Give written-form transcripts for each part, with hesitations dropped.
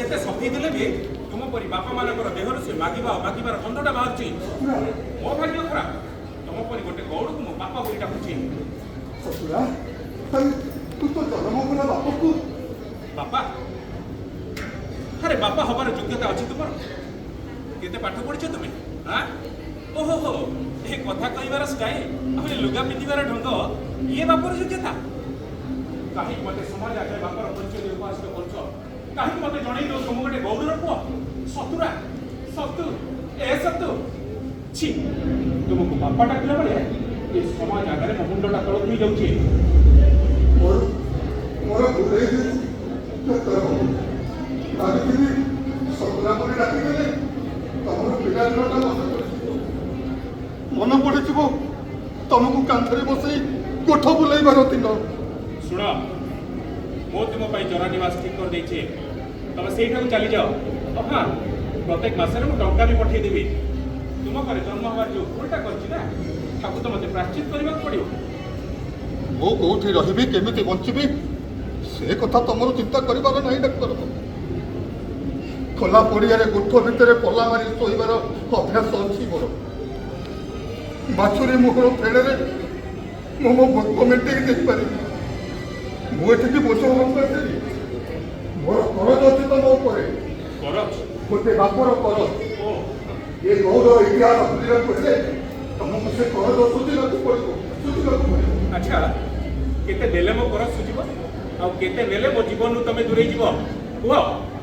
ଯେତେ ସଫେଇ ଦେଲେ ବି ତୁମ ପରି ବାପା ମାନଙ୍କର ଦେହରୁ ସେ ମାଗିବା ଆଉ ମାଗିବାର ଗନ୍ଧଟା ବାହାରୁଛି। ମୋ ଭାଗ୍ୟ ଖରାପ, ତମ ପରି ଗୋଟେ ଗଉଡ଼କୁ ମୋ ବାପା ବୋଲି ଡାକୁଛି। ସତୁରା, ଆରେ ତୁ ତ ଜନ୍ମ କଲା ବାପକୁ। ବାପା? ଆରେ, ବାପା ହବାର ଯୋଗ୍ୟତା ଅଛି ତୁମର? କେତେ ପାଠ ପଢିଛ ତୁମେ? ଆଁ, ଓହୋ ହୋ, ଏ କଥା କହିବାର ଷ୍ଟାଇଲ ଆଉ ଏ ଲୁଗା ପିନ୍ଧିବାର ଢଙ୍ଗ, ଇଏ ବାପର ଯୋଗ୍ୟତା? କାହିଁକି ମତେ ସମାଜ ଆଗରେ ବାପର ପରିଚୟ ଦେଇ ଉପହାସ କରୁଛ? କାହିଁକି ମତେ ଜଣେଇ ଦଉଛ ମୁଁ ଗୋଟେ ଗଉଡ଼ର ପୁଅ? ସତୁରା, ସତୁ, ଏ ସତୁ, ଛି! ତୁମକୁ ବାପା ଡାକିଲା ବେଳେ ଏ ସମାଜ ଆଗରେ ମୋ ମୁଣ୍ଡଟା ତଳକୁ ହେଇଯାଉଛି। ମୋର ମୋର ଭୁଲ ହେଇଯାଇଛି ଡାକ୍ତର ବାବୁ। ଭାବିଥିଲି ସତୁରା ବୋଲି ଡାକିଦେଲେ ତମର ପିଲାଦିନଟା ମନେ ପଡ଼ିଯିବ, ମନେ ପଡ଼ିଯିବ ତମକୁ କାନ୍ଧରେ ବସେଇ ଗୋଠ ବୁଲେଇବାର ଦିନ। ଶୁଣ, ମୁଁ ତୁମ ପାଇଁ ଚୋରା ନିବାସ ଠିକ କରିଦେଇଛି। ତମେ ସେଇଠାକୁ ଚାଲିଯାଅ। ଓ ହଁ, ପ୍ରତ୍ୟେକ ମାସରେ ମୁଁ ଟଙ୍କା ବି ପଠେଇଦେବି। ତୁମ ଘରେ ଜନ୍ମ ହେବାର ଯୋଉ ଭୁଲଟା କରିଛି ନା, ତାକୁ ତ ମତେ ପ୍ରାୟଶ୍ଚିତ କରିବାକୁ ପଡ଼ିବ। ମୁଁ କୋଉଠି ରହିବି, କେମିତି ବଞ୍ଚିବି, ସେ କଥା ତମର ଚିନ୍ତା କରିବାର ନାହିଁ ଡାକ୍ତର ବାବୁ। ଖୋଲା ପଡ଼ିଆରେ ଗୋଠ ଭିତରେ ପଲା ମାରି ଶୋଇବାର ଅଭ୍ୟାସ ଅଛି ମୋର। ବାଛୁରୀ ମୁହଁର ଫେଣରେ ମୁଁ ମୋ ଭୋକ ମେଣ୍ଟେଇ ଦେଇପାରିବି। ମୁଁ ଏଠିକି ବୋଝ ହେବାକୁ ଆସିନି। ମୋର କରଜ ଅଛି ତମ ଉପରେ। କରଜ? ଗୋଟେ ବାପର କରଜ। ଓ। ଏ ଗୌର ଇତିହାସ ଖୋଲିବାକୁ ହେଲେ ତମକୁ ସେ କରଜ ସୁଝିବାକୁ ପଡ଼ିବ, ସୁଝିବାକୁ ପଡ଼ିବ। ଆଚ୍ଛା, କେତେ ଦେଲେ ମୋ କରଜ ସୁଝିବ ଆଉ କେତେ ନେଲେ ମୋ ଜୀବନରୁ ତମେ ଦୂରେଇ ଯିବ? କୁହ,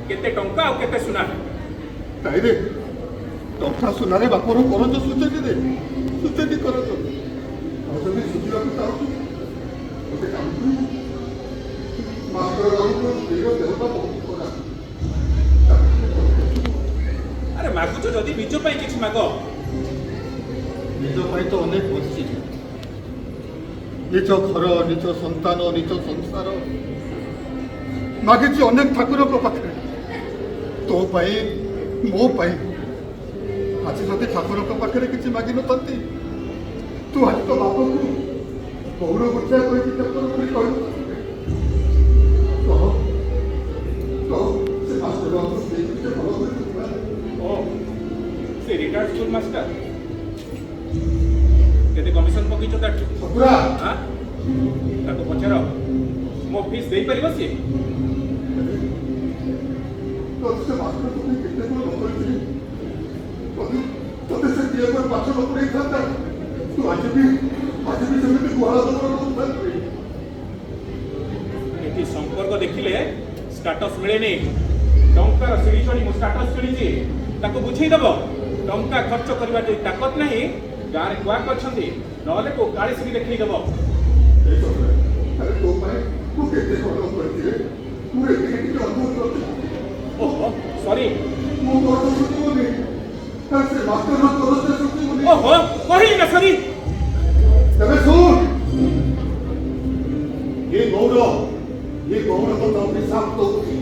କେତେ ଟଙ୍କା ଆଉ କେତେ ସୁନା? ନାଇଁରେ, ଟଙ୍କା ସୁନାରେ ବାପର କରଜ ସୁଝେନି ରେ, ସୁଝେନି କରଜ। ଆଉ ଯଦି ସୁଝିବାକୁ ଚାହୁଁଛୁ, ଗୋଟେ କାମ କରିବୁ। ମାଷ୍ଟର ବାବୁଙ୍କ ସ୍ତ୍ରୀର ଦେହଟା ବହୁତ ଖରାପ। ତାକୁ ଟିକେ କରଜ ସୁଝିବୁ। ଆରେ, ମାଗୁଛ ଯଦି ନିଜ ପାଇଁ କିଛି ମାଗ। ନିଜ ପାଇଁ ତ ଅନେକ ବଞ୍ଚିଛି। ନିଜ ଘର, ନିଜ ସନ୍ତାନ, ନିଜ ସଂସାର ମାଗିଛି ଅନେକ ଠାକୁରଙ୍କ ପାଖରେ, ତୋ ପାଇଁ, ମୋ ପାଇଁ। ଆଜି ଯଦି ଠାକୁରଙ୍କ ପାଖରେ କିଛି ମାଗିନଥାନ୍ତି, ତୁ ଆଜି ତୋ ବାପକୁ ଗୌର ଗୋଠିଆ କହିକି ଠାକୁର ବୋଲି କହିନଥାନ୍ତୁ। କହ, କହ, ସେ ମାଷ୍ଟର ବାବୁ ସ୍ତ୍ରୀ ଟିକେ ଭଲ କରି ବୁଝିବା। ଓ, ସେ ରିଟାୟାର୍ଡ ସ୍କୁଲ ମାଷ୍ଟର। କେତେ କମିଶନ ପକେଇଛ ତାଠୁ? ସତୁରା! ଆଁ, ତାକୁ ପଚାର, ମୋ ଫିସ୍ ଦେଇପାରିବ ସିଏ? ତୋତେ ସେ ମାଷ୍ଟର ତୋତେ କେତେ କଣ ନ କରିଛି। ତୋତେ ତୋତେ ସେ କିଏ କରି ପାଠ ନ ପଢେଇଥାନ୍ତା, ତୁ ଆଜି ବି ସେମିତି ଗୁହାଳ ଗୋବର ଦଉଥାନ୍ତୁ। ଏଠି ସମ୍ପର୍କ ଦେଖିଲେ ଷ୍ଟାଟସ୍ ମିଳେନି। ଟଙ୍କାର ସିଡ଼ି ଚଢ଼ି ମୁଁ ଷ୍ଟାଟସ୍ କିଣିଛି। ତାକୁ ବୁଝେଇଦବ, ଟଙ୍କା ଖର୍ଚ୍ଚ କରିବା ଯଦି ତାକତ ନାହିଁ, ଗାଁରେ କୁଆକ ଅଛନ୍ତି, ନହେଲେ କୋଉ କାଳି ସିଡ଼ି ଦେଖେଇଦବ। ଏଇ ସତରେ, ଆରେ ତୋ ପାଇଁ ମୁଁ କେତେ କଣ କରିଛି ରେ। ମୁଁ ଏତିକି ଟିକେ ଅଦ୍ଭୁତ ଅଛି। ଓହୋ, ସରି। ମୋ କରଜ ସୁଝିବନି, ଆରେ ସେ ମାଷ୍ଟରର କରଜ ସୁଝିବନି। ଓହୋ, କହିଲି ନା ସରି। ତେବେ ଶୁଣ, ଏ ଗୌର, ଏ ଗୌର ତୋତେ ଅଭିଶାପ ଦଉଛି।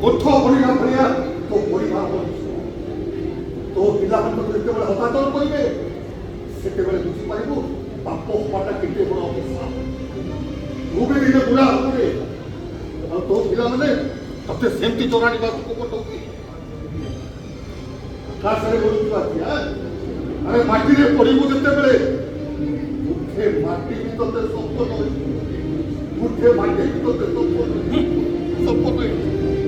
ଗୋଠ ବଢିଲା ଭଳିଆ ତୋ ପରିବାର ବଢିଯିବ। ତୋ ପିଲାମାନେ ତୋତେ ଯେତେବେଳେ ହତାଦର କରିବେ, ସେତେବେଳେ ବୁଝିପାରିବୁ ବାପ ହବାଟା କେତେ ବଡ ଅଭିଶାପ। ତୁ ବି ଦିନେ ବୁଢା ହବୁ ରେ, ଆଉ ତୋ ପିଲାମାନେ ତତେ ସେମିତି ଚୋରା ନିବାସକୁ ପଠଉଛି। ଆକାଶରେ ଉଡୁଥିବା ଜିଆ, ଆରେ ମାଟିରେ ପଡ଼ିବୁ ଯେତେବେଳେ, ମୁଠେ ମାଟି ବି ତତେ ସପନ ହେଇଯିବ। ମୁଠେ ମାଟି ବି ତତେ ସପନ ହେଇଯିବ, ସପନ ହେଇଯିବ।